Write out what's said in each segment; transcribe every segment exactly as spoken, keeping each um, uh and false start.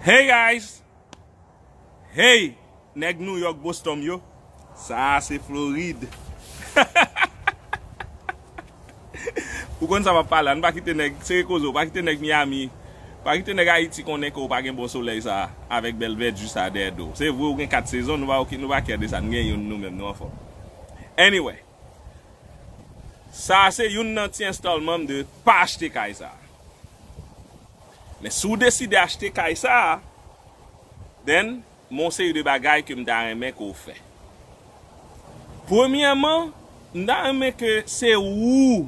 Hey guys! Hey! Nèg New York, Boston yo. Sa a se Florid. Ou konn sa m ap pale la, nou pa kite nèg, sere koze, ou pa kite nèg Miami, pa kite nèg Ayiti konnen ke w pa gen bon solèy sa a, avèk bèl vèdi sa a dèyè do w. Se vre ou gen kat sezon, nou pa oki-, nou pa kè de sa, n gen youn nou menm, nou anfòm. Anyway, sa a se youn nan ti enstòlman m de pa achte kay sa a. Men si w deside achte kay sa a, then, men yon seri de bagay ke m ta renmen ke w fè. Premyèman, m ta renmen ke se ou.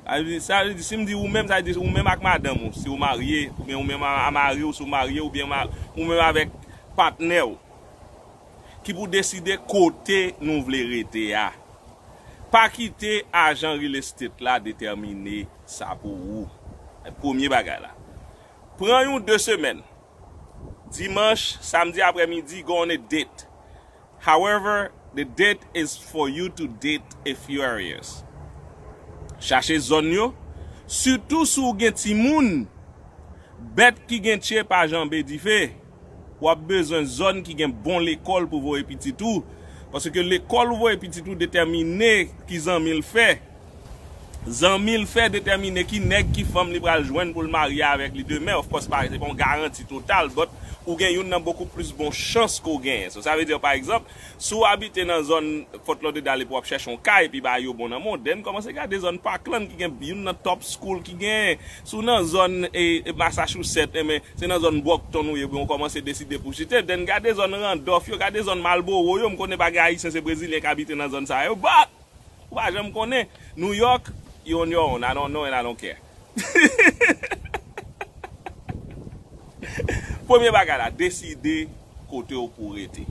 Sa vle di, sa vle di, si m di ou menm, sa vle di ou menm ak madanm ou, si w marye, oubyen ou menm a, a mari w, si w marye, oubyen ma-, ou menm avèk patnè w, ki pou deside kote nou vle rete a. Pa kite ajan real estate la detèmine sa pou ou. Premye bagay la. Pran yon de semèn. Dimanch, samdi aprèmidi, go on a date. However, the date is for you to date a few areas. Chache zòn yo, sitou si w gen timoun. Bèt ki gen tye pa janbe dife. W ap bezwen zòn ki gen bon lekòl pou voye pitit ou. Paske lekòl ou voye pitit ou detèmine ki zanmi l fè. Zanmi l fè detèmine ki nèg, ki fanm li pral jwenn pou l marye avèk li demen. Of course, pa, se pa yon garanti total, but ou gen youn nan bokou plis bon chans ke w genyen. So, sa vle di, pa egzanp, si w abite nan zòn Fort Lauderdale epi w ap chèche yon kay, epi bagay yo bon nan men w, then kòmanse gade zòn Parkland ki gen youn nan top school ki genyen. Si w nan zòn, e, e, Massachusetts, enben, se nan zòn Brockton ou ye, bon, w kòmanse deside pou w chita. Then gade zòn Randolph yo, gade zòn Marlboro yo, m konnen pa gen Ayisyen, se Brezilyen k abite nan zòn sa yo. But, ou pa janm konnen. New York, you on your own. I don't know and I don't care. Premye bagay la, deside kote w pou rete.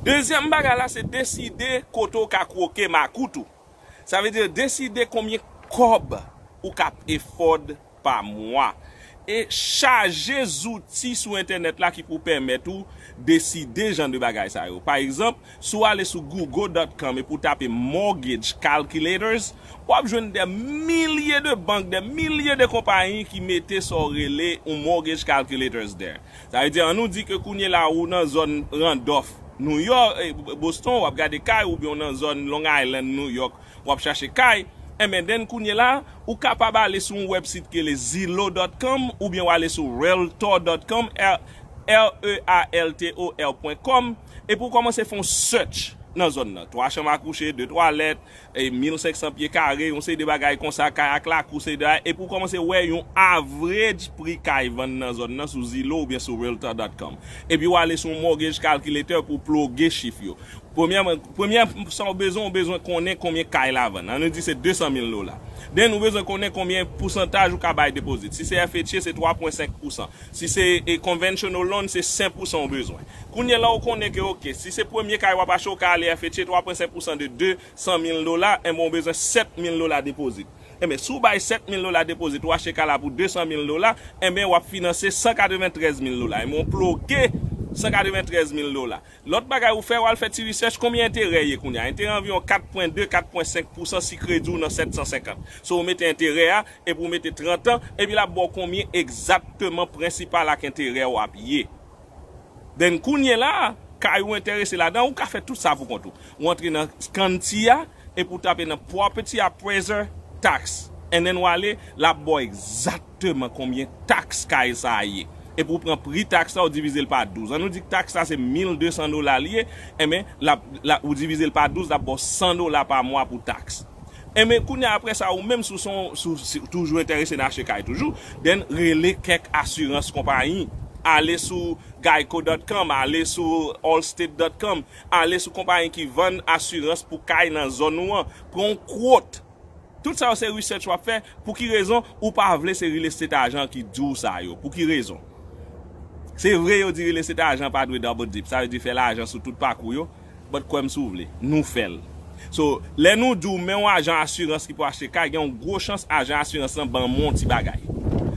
Dezyèm bagay la, se deside kote w ka kwoke makout ou. Sa vle di, deside konbyen kòb ou ka afford pa mwa. E chaje zouti sou entènèt la ki pou pèmèt ou deside jan de bagay sa yo. Pa egzanp, si w ale sou google dot com epi w tape mortgage calculators, w ap jwenn des milliers de bank, des milliers de konpayi ki mete sa w rele yon mortgage calculators there. Sa vle di, ann nou di ke kounye la ou nan zòn Randolph, New York, eh, Boston, w ap gade kay, oubyen w nan zòn Long Island, New York, w ap chache kay, enben, then kounye la, ou kapab ale sou yon wèbsit ki rele zillow dot com oubyen w ale sou realtor dot com, R-, R E A L T O R pwen kòm, epi w kòmanse fè yon search nan zòn nan. Twa chanm a kouche, de twalèt, e mil senk san pye kare, yon seri de bagay konsa, kay ak lakou, seri de bagay, epi w kòmanse wè yon average pri kay vann nan zòn nan sou Zillow oubyen sou realtor dot com. Epi w ale sou yon mortgage calculator pou w ploge chif yo. Premyèman, premyè sa w bezwen, w bezwen konnen konbyen kay la vann. Ann nou di se de san mil dola. Then, ou bezwen konnen konbyen pousantaj ou ka bay deposit. Si se F H A, se twa pwen senk pousan. Si se, e, conventional loan, se senk pousan w bezwen. Kounye la, w konnen ke, oke, si se premye kay w ap achte, w ka ale F H A, twa pwen senk pousan de de san mil dola, enben, w bezwen sèt mil dola deposit. Enben, si w bay sèt mil dola deposit, w achte kay la pou de san mil dola, enben, w ap finanse san katreventrèz mil dola. Enben, w ploge san katreventrèz mil dola. Lòt bagay ou fè, w al fè ti research, konbyen enterè ye kounye a? Enterè anviwon kat pwen de, kat pwen senk pousan si kredi w nan sèt san senkant. So, w mete enterè a, epi w mete trant an, epi l ap ba w konbyen egzakteman prensipal ak enterè w ap ye. Then, kounye la, kay ou enterese ladan, ou ka fè tout sa pou kont ou. Ou antre nan Scantia, epi w tape nan Property Appraiser Tax. And then, w ale, l ap ba w egzakteman konbyen taks kay sa a ye. Epi w pran pri taks la, w divize l pa douz. Ann nou di taks la se mil de san dola li ye, enben, l ap, l ap, ou divize l pa douz, l ap ba w san dola pa mwa pou taks. Enben, kounye a, apre sa, ou menm si w se yon, si w, si w toujou enterese nan achte kay toujou, then rele kèk asirans konpayi. Ale sou geico dot com, ale sou allstate dot com, ale sou konpayi ki vann asirans pou kay nan zòn ou an. Pran yon quote. Tout sa yo se research w ap fè. Pou ki rezon ou pa vle se real estate ajan ki di w sa yo? Pou ki rezon? Se vre yo di real estate ajan pa dwe double dip, sa vle di fè lajan sou tout pakou yo, but kwè m si w vle, nou fè l. So, lè nou di w men yon ajan asirans ki pou achte kay, gen yon gwo chans ajan asirans lan ban m yon ti bagay.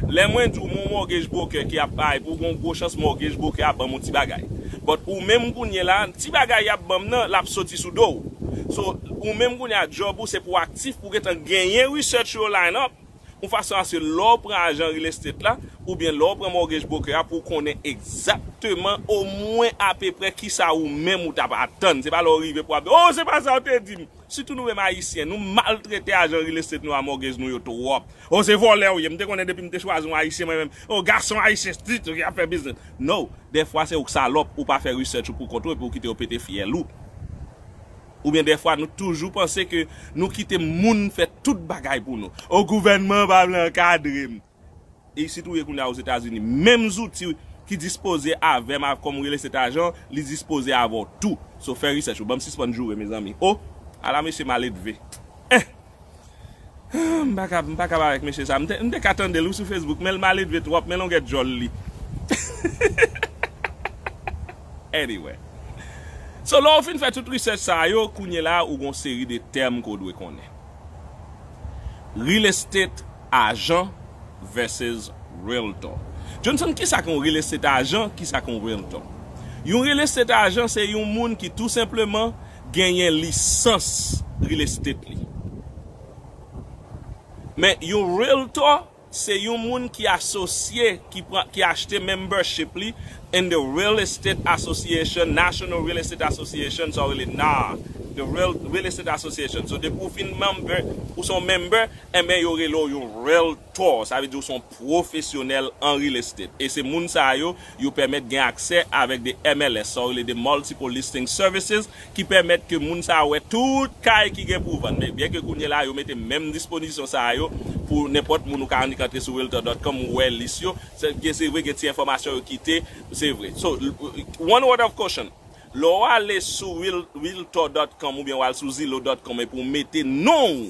Lè mwen di w men yon mortgage broker ki ap bay pou w, gen yon gwo chans mortgage broker a ban m yon ti bagay. But ou menm kounye la, ti bagay y ap ban m nan, l ap soti sou do w. So, ou menm kounye a, job ou se pou w aktif, pou w gentan genyen research yo line up, yon fason aske lè w pran ajan real estate la, oubyen lè w pran mortgage broker a, pou w konnen egzakteman, omwen apeprè, kisa ou menm ou t ap atann. Se pa lè w rive pou w ap di, "Oh, se pa sa w te di m." Sitou nou menm Ayisyen, nou maltrete ajan real estate nou a mortgage nou yo twòp. "Oh, se vòlè w ye. M te konnen depi m te chwazi yon Ayisyen mwen menm. Oh, gason Ayisyen, se li ki ap fè biznis." No, dèfwa se ou k salòp, ou pa fè research ou pou kont ou, epi ou kite yo pete fyèl ou. Oubyen dèfwa nou toujou panse ke nou kite moun fè tout bagay pou nou. "Oh, gouvènman pa vle ankadre m." E isit ou ye kounye a Ozetazini, menm zouti ki dispoze avè m kòm real estate ajan, li dispoze avè w tou. So, fè research ou. Ban m sispann joure, mezanmi. Oh, ala mesye maledve. Eh! M pa ka, m pa ka avèk mesye sa. M te, m te ka tande l wi sou Facebook, men l maledve twòp, men longè djòl li. Anyway. So, lè w fin fè tout research sa yo, kounye la, ou gon seri de tèm ke w dwe konnen. Real estate ajan versus realtor. Johnson, kisa k yon real estate ajan, kisa k yon realtor? Yon real estate ajan se yon moun ki tou senpleman genyen lisans real estate li. Men yon realtor se yon moun ki asosye, ki pran, ki achte membership li in the Real Estate Association, National Real Estate Association, sa yo rele NAR, the Real, Real Estate Association. So, depi w fin member, ou se yon member, enben, yo rele w yon realtor. Sa vle di w se yon pwofesyonèl an real estate. E se moun sa yo, yo pèmèt gen aksè avèk de M L S, sa yo rele de Multiple Listing Services, ki pèmèt ke moun sa yo wè tout kay ki gen pou vann. Men byen ke kounye la, yo mete menm disponizisyon sa yo pou nenpòt moun, ou ka annik antre sou realtor dot com, ou wè lis yo. Se, gen, se vre, gen ti enfòmasyon yo kite, se vre. So, one word of caution. Lè w ale sou real, realtor dot com oubyen w al sou zillow dot com epi w mete non w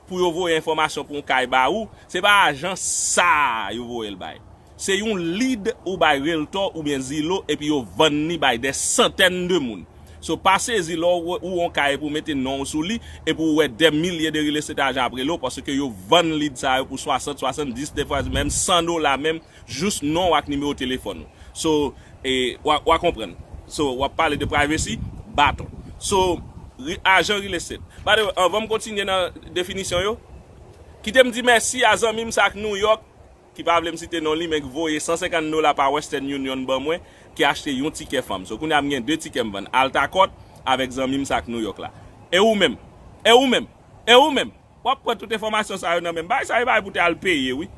pou yo voye enfòmasyon pou yon kay ba ou, se pa ajan sa a yo voye l bay. Se yon lead ou bay realtor oubyen zillow epi yo vann li bay dè santèn de moun. So, pa sezi lè w, ou yon kay epi w mete non w sou li, epi w wè dè milye de real estate ajan ap rele w, paske yo vann lead sa yo pou swasant, swasanndis, dèfwa menm san dola menm, jis non w ak nimewo telefòn ou. So, e, w a, w a konprann. So, w ap pale de privacy, baton. So, re-, ajan real estate. By the way, anvan m kontinye nan definisyon yo, kite m di mèsi a zanmi m sa k New York, ki pa vle m site non li, men ki voye san senkant dola pa Western Union ban mwen, ki achte yon tikè fanm. So, kounye a m gen de tikè m vann. Alta Court avèk zanmi m sa k New York la. E ou menm? E ou menm? E ou menm? W ap pran tout enfòmasyon sa yo nan men m. Bagay sa yo bagay pou te al peye, wi.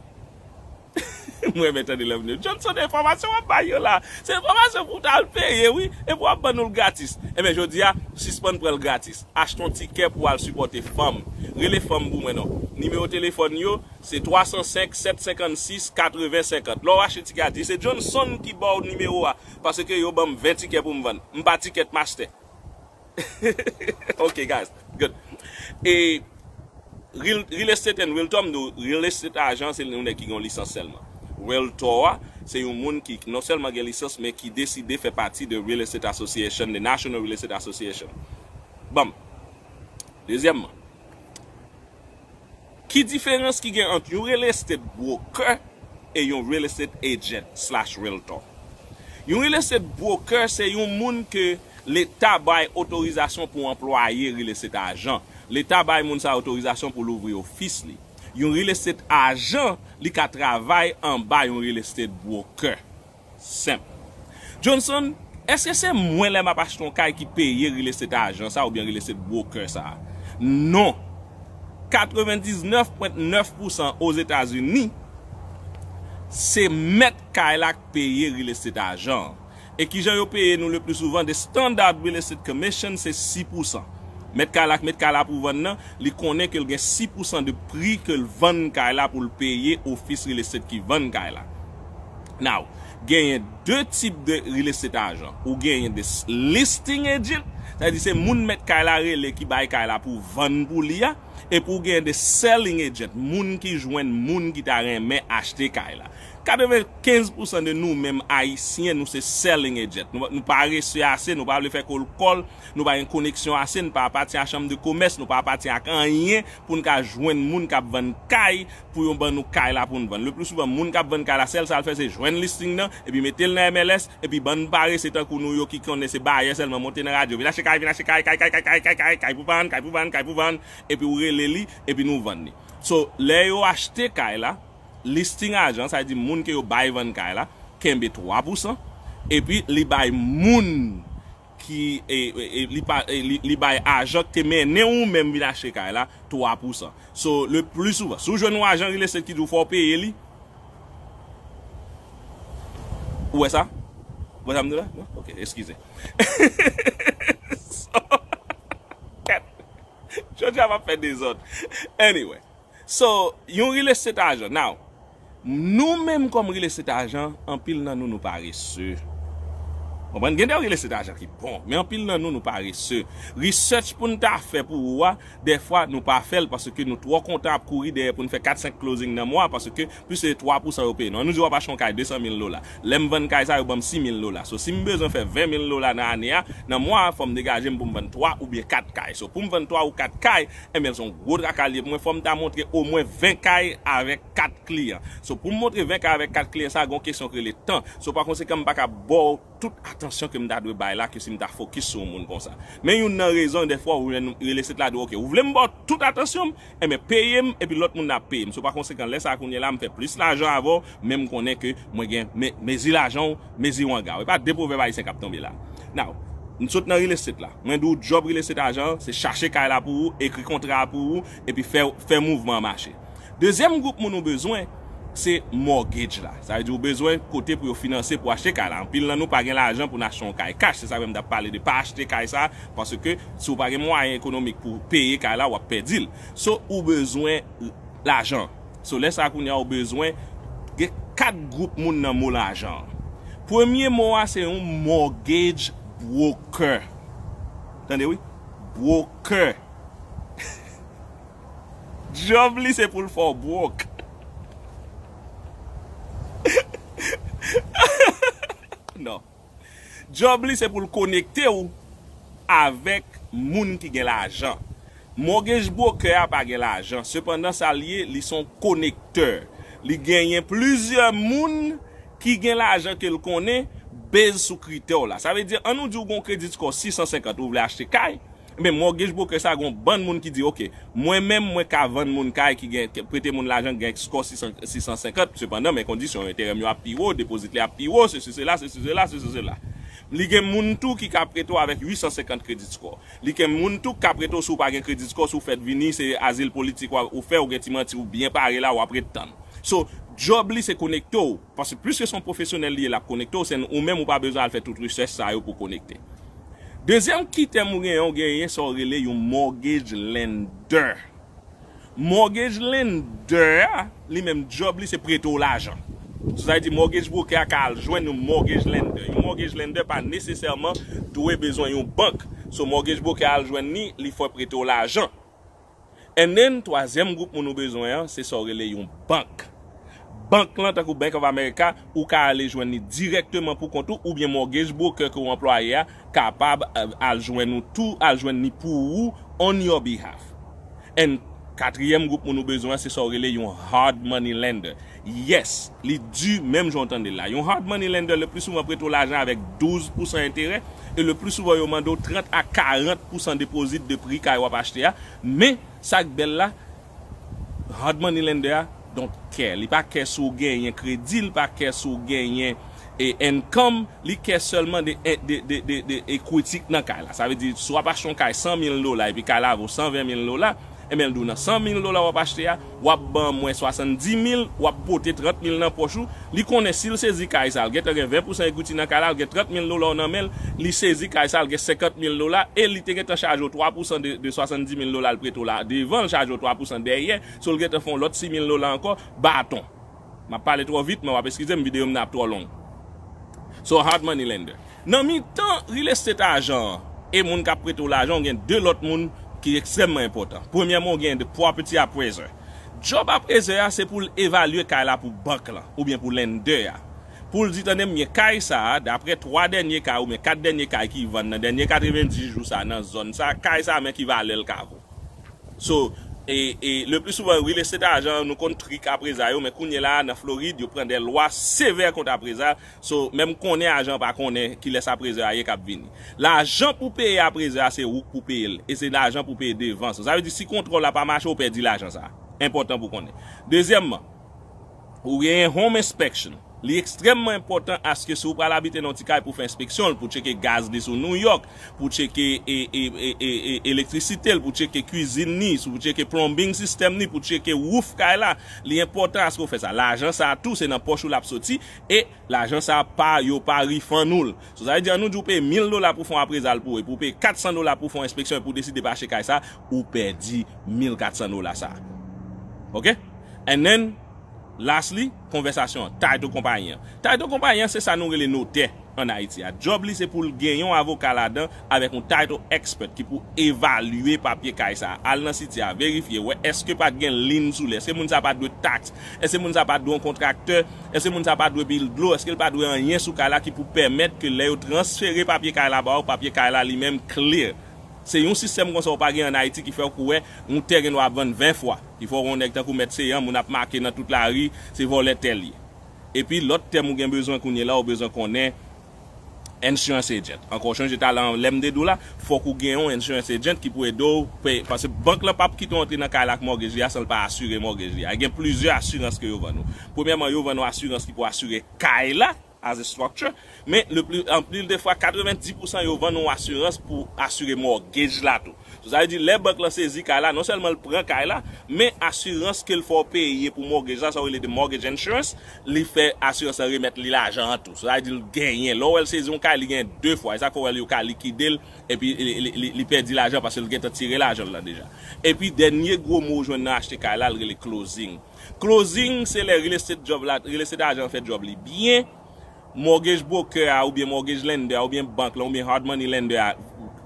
M renmen tande lè m di, Johnson, enfòmasyon w ap bay yo la, se enfòmasyon pou w t al peye, wi. Epi w ap ban nou l gratis. Enben, jodi a, sispann pran l gratis. Achte yon tikè pou w al sipòte fanm. Rele fanm pou mwen non. Nimewo telefòn yo, se twa san senk, sèt senkannsis, katreven senkant. Lè w achte tikè a, di se Johnson ki ba w nimewo a, paske yo ban m ven tikè pou m vann. M pa ticket master. Ok, guys, good. E real, real estate and realtor, m di w, real estate ajan, se yon nèg ki gen yon lisans sèlman. Realtor a, se yon moun ki non sèlman gen lisans, men ki deside fè pati de Real Estate Association, de National Real Estate Association. Bon. Dezyèmman, ki diferans ki gen ant yon real estate broker e yon real estate agent slash realtor? Yon real estate broker se yon moun ke leta bay otorizasyon pou anplwaye real estate ajan. Leta bay moun sa otorizasyon pou l ouvri ofis li. Yon real estate ajan, li ka travay anba yon real estate broker. Senp. Johnson, èske se mwen lè m ap achte yon kay ki peye real estate ajan sa oubyen real estate broker sa? Non. Katrevendiznèf pwen nèf pousan Ozetazini, se mèt kay la k peye real estate ajan an. E kijan yo peye nou le pli souvan? The standard real estate commission se sis pousan. Mèt kay la k met kay la pou vann nan, li konnen ke l gen sis pousan de pri ke l vann kay la pou l peye ofis real estate ki vann kay la. Now, genyen de tip de real estate ajan. Ou genyen de s-, listing agent, sa vle di se moun mèt kay la rele ki bay kay la pou vann pou li a, epi ou genyen de selling agent, moun ki jwenn moun ki ta renmen achte kay la. Katrevenkenz pousan de nou menm Ayisyen, nou se selling agent. Nou, nou parese ase, nou pa vle fè kòlkòl, nou pa gen koneksyon ase, nou pa apatyen a chanm de komès, nou pa apatyen ak anyen pou n ka jwenn moun k ap vann kay, pou yo ban nou kay la pou n vann. Le pli souvan, moun k ap vann kay la, sèl sa l fè, se jwenn listing nan, epi mete l nan M L S, epi bann parese tankou nou yo ki konnen se bayè sèlman, monte nan radyo, vin achte kay, vin achte kay, kay, kay, kay pou vann, kay pou vann, kay pou vann, epi w rele li, epi nou vann li. So, lè yo achte kay la, listing ajan, sa vle di moun ke yo bay vann kay la, kenbe twa pousan, epi li bay moun ki, e, e, e, li pa, e, li, li bay ajan ki te mennen ou menm vin achte kay la, twa pousan. So, le pli souvan, si w jwenn yon ajan real estate ki di w fò w peye li, ou wè sa? Ou wè sa m di la? Non? Ok, eskize. So, jodi a m ap fè dezòd. Anyway, so, yon real estate ajan. Now, nou menm kòm real estate ajan, anpil nan nou, nou parese. Konprann? Gen de real estate ajan ki bon, men anpil nan nou, nou parese. Research pou n ta fè pou ou a, dèfwa, nou pa fè l paske nou twò kontan ap kouri dèyè pou n fè kat senk closing nan mwa, paske plis se twa pousan yo peye nou. An nou di w ap achte yon kay de san mil dola. Lè m vann kay sa, yo ban m sis mil dola. So, si m bezwen fè ven mil dola nan ane a, nan mwa a, fò m degaje m pou m vann twa oubyen kat kay. So, pou m vann twa ou kat kay, enben, se yon gwo traka l ye pou mwen. Fò m ta montre omwen ven kay avèk kat kliyan. So, pou m montre ven kay avèk kat kliyan, sa gen yon kesyon ki rele tan. So, pa konsekan, m pa ka ba w tout atansyon ke m ta dwe bay la, ke si m ta fokis sou yon moun konsa. Men youn nan rezon, dèfwa, ou jwenn real estate la di w, "Ok, ou vle m ba w tout atansyon m, enben, peye m, epi lòt moun nan ap peye m." So, pa konsekan, lè sa a kounye a la, m fè plis lajan avè w, men m konnen ke mwen gen me-, mezi lajan w, mezi wanga w. E pa de pwovèb ayisyen k ap tonbe la. Now, m sot nan real estate la. Mwen di w, djòb real estate ajan, se chache kay la pou ou, ekri kontra a pou ou, epi fè, fè mouvman an mache. Dezyèm gwoup moun ou bezwen, se mortgage la. Sa vle di ou bezwen kote pou yo finanse pou achte kay la. Anpil nan nou pa gen lajan pou n achte yon kay cash. Se sa menm m t ap pale de pa achte kay sa, paske si w pa gen mwayen ekonomik pou peye kay la, w ap pèdi l. So, ou bezwen lajan. So, lè sa a kounye a, ou bezwen gen kat gwoup moun nan mo lajan. Premye mo a, se yon mortgage broker. Tande wi, broker. Djòb li se pou l fè w broke. Non. Djòb li se pou l konekte w avèk moun ki gen lajan. Mortgage broker a pa gen lajan. Sepandan, sa l ye, li se yon konektè. Li genyen plizyè moun ki gen lajan ke l konnen, base sou kritè w la. Sa vle di, an nou di w gen yon credit score sis san senkant, ou vle achte kay, men mortgage broker sa gen yon bann moun ki di, "Ok, mwen menm, mwen ka vann moun kay ki gen, ki prete moun lajan ki gen score sis san, sis san senkant, sepandan, men kondisyon enterè m yo ap pi wo, depozit li ap pi wo, sesi, sela, sesi, sela, sesi, sela." Li gen moun tou ki ka prete w avèk uit san senkant credit score. Li gen moun tou ki ka prete w si w pa gen credit score, si w fèk vini, se azil politik w a, ou fè, ou gen ti manti, ou byen pare la, w ap ret tann. So, djòb li se konekte w, paske plis ke se yon pwofesyonèl li ye, l ap konekte w, se ou menm ou pa bezwen al fè tout rechèch sa yo pou konekte. Dezyèm kritè ou genyen, ou genyen sa w rele yon mortgage lender. Mortgage lender a, li menm djòb li se prete w lajan. So, sa vle di mortgage broker a ka al jwenn yon mortgage lender. Yon mortgage lender pa nesesèman dwe bezwen yon bank. So, mortgage broker a al jwenn li, li fè prete w lajan. And then, twazyèm gwoup moun ou bezwen an, se sa w rele yon bank. Bank lan, tankou Bank of America, ou ka ale jwenn li dirèkteman pou kont ou, oubyen mortgage broker ke w anplwaye a kapab, eh, al jwenn ou tou, al jwenn li pou ou, on your behalf. And katriyèm gwoup moun ou bezwen an, se sa w rele yon hard money lender. Yes, li di menm jan w tande l la. Yon hard money lender, le pli souvan, prete w lajan avèk douz pousan enterè, e le pli souvan, yo mande w trant a karant pousan depozit de pri kay w ap achte a. Men, sa k bèl la, hard money lender a don't care. Li pa care si w genyen kredi, li pa care si w genyen, e, income, li care sèlman de, de, de, de, de equity nan kay la. Sa vle di, si w ap achte yon kay san mil dola epi kay la vo san ven mil dola, enben, l di w nan san mil dola w ap achte a, w ap ban mwen swasanndis mil, w ap pote trant mil nan pòch ou. Li konnen si l sezi kay sa, l gentan gen ven pousan equity nan kay la, l gen trant mil dola w nan men l, li sezi kay sa, l gen senkant mil dola, e li te gentan chaje w twa pousan de, de swasanndis mil dola l prete w la. Devan, l chaje w twa pousan dèyè, so l gentan fè yon lòt sis mil dola ankò, baton. M ap pale twò vit, men w ap eskize m, videyo m nan ap twò long. So, hard money lender. Nan mitan real estate ajan an e moun k ap prete w lajan, w gen de lòt moun ki ekstrèmman enpòtan. Premyèman, w gen the property appraiser. Djòb appraiseur a se pou l evalye kay la pou bank lan oubyen pou lender a. Pou l di, tande m, byen, kay sa a, daprè twa dènye kay oubyen kat dènye kay ki vann nan dènye katrevenndis jou sa a nan zòn sa a, kay sa a, men ki valè l ka vo. So, e, e, le pli souvan, real estate ajan, nou konn trik appraisal yo, men kounye la a, nan Florid, yo pran de lwa sevè kont appraisal. So, menm konnen ajan pa konnen kilès appraisal a ye k ap vini. Lajan pou peye appraisal a, se ou k pou peye l. E se lajan pou peye devan. So, sa vle di, si kontwòl la pa mache, ou pèdi lajan sa a. Enpòtan pou konnen. Dezyèmman, ou genyen home inspection. Li ekstrèmman enpòtan aske si w pral abite nan yon ti kay pou fè enspeksyon l, pou tcheke gaz li sou New York, pou tcheke e, e, e, e, e, elektrisite l, pou tcheke kwizin li, pou tcheke plumbing system li, pou tcheke roof kay la, li enpòtan aske w fè sa. Lajan sa a tou, se nan pòch ou l ap soti, e lajan sa a pa, yo pa refund ou l. So, sa vle di, an nou di w peye mil dola pou fè yon appraisal pou ou, epi w peye kat san dola pou fè yon enspeksyon, epi w deside pa achte kay sa, ou pèdi mil kat san dola sa. Ok? And then, lastly, konvèsasyon an, title konpayi an. Title konpayi an, se sa nou rele notè an Ayiti a. Djòb li, se pou l gen yon avoka ladan avèk yon title expert ki pou evalye papye kay sa a. Al nan site a, verifye, wè èske pa t gen lien sou li, èske moun sa pa dwe taks, èske moun sa pa dwe yon kontraktè, èske moun sa pa dwe bil dlo, èske l pa dwe anyen sou kay la ki pou pèmèt ke lè yo transfere papye kay la ba w, papye kay la li menm clear. Se yon sistèm konsa ou pa gen an Ayiti ki fè w kou wè yon tè gen dwa ap vann ven fwa. Ki fè w wè yon nèg tankou Mèt Seyan, moun ap make nan tout lari, se vòlè tè l ye. Epi lòt tèm ou gen bezwen kounye la, ou bezwen konnen insurance agent. Ankò, chonje talè lè m te di w la, fòk ou gen yon insurance agent ki pou ede w peye. Paske bank lan p ap kite w antre nan kay la ak mortgage li a san l pa asire mortgage li a. Gen plizyè asirans ke yo vann ou. Premyèman, yo vann ou asirans ki pou asire kay la, as a structure, men le pli, anpil de fwa, katrevenndis pousan yo vann yon asirans pou asire mortgage la tou. So, sa vle di, lè bank lan sezi kay la, non sèlman l pran kay la, men asirans ke l fè w peye pou mortgage la, sa w rele de mortgage insurance, li fè asirans lan remèt li lajan an tou. So, sa vle di, l genyen. Lè w wè l sezi yon kay, li genyen de fwa. E sa k fè w wè l yo ka likide l, epi li, li, li, li pèdi lajan paske l gentan tire lajan l lan deja. Epi, dènye gwo mo w jwenn nan achte kay la, l rele closing. Closing, se lè real estate djòb la, real estate ajan an fè djòb li byen, mortgage broker a, oubyen mortgage lender a, oubyen bank lan, oubyen hard money lender a,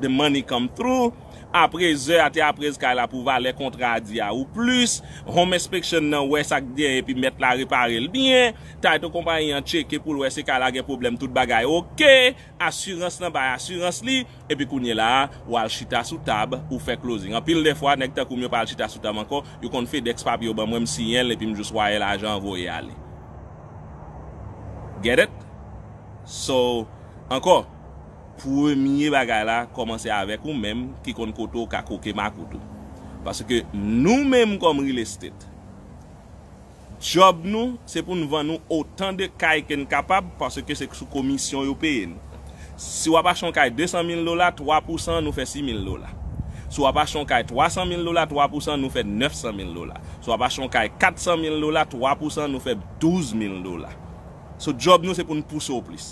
the money come through. Appraiseur a te appraise kay la pou valè kontra a di a ou plis. Home inspection nan wè sa k genyen epi mèt la repare l byen. Title konpayi an tcheke pou l wè si kay la gen pwoblèm, tout bagay oke. Asirans lan bay asirans li. Epi kounye la a, w al chita sou tab, ou fè closing. Anpil de fwa, nèg tankou m yo pa al chita sou tab ankò, yo konn FedEx papye yo ban mwen, m siyen l, epi m jis waye lajan an voye ale. Get it? So, ankò, premye bagay la, kòmanse avèk ou menm ki konn kote w ka koke makout ou. Paske nou menm kòm real estate, djòb nou, se pou n vann ou otan de kay ke n kapab, paske se sou komisyon yo peye n. Si w ap achte yon kay de san mil dola, twa pousan nou fè sis mil dola. Si w ap achte yon kay twa san mil dola, twa pousan nou fè nèf san mil dola. Si w ap achte yon kay kat san mil dola, twa pousan nou fè douz mil dola. So, djòb nou, se pou n pouse w plis.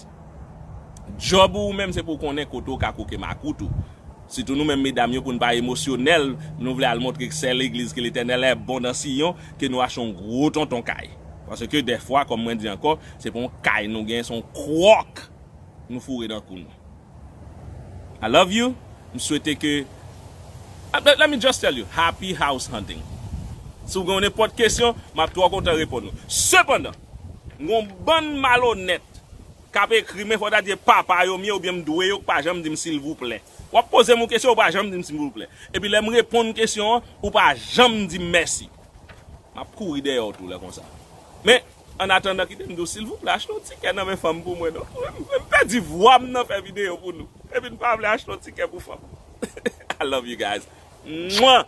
Djòb ou menm, se pou w konnen kote w ka koke makout ou. Sitou nou menm medam yo, pou n pa emosyonèl, nou vle al montre sè legliz ke Letènèl è bon nan Siyon, ke nou achte yon gwo tonton kay. Paske dèfwa, kòm mwen di ankò, se pa yon kay nou gen, se yon kwòk nou foure nan kou nou. I love you. M swete ke, ah, let, let me just tell you, happy house hunting. Si w gen nenpòt kesyon, m ap twò kontan reponn ou. Sepandan, m gen yon bann malonèt k ap ekri, men fò ta di papa yo m ye oubyen m dwe yo, k pa janm di m silvouplè. W ap poze m yon kesyon, ou pa janm di m silvouplè. Epi lè m reponn kesyon an, ou pa janm di m mèsi. M ap kouri dèyè w tou lè konsa. Men, an atandan, kite m di w, silvouplè, achte yon tikè nan men fanm pou mwen, non. M, m pèdi vwa m nan fè videyo pou nou. Epi n pa vle achte yon tikè pou fanm. I love you guys. Mwa!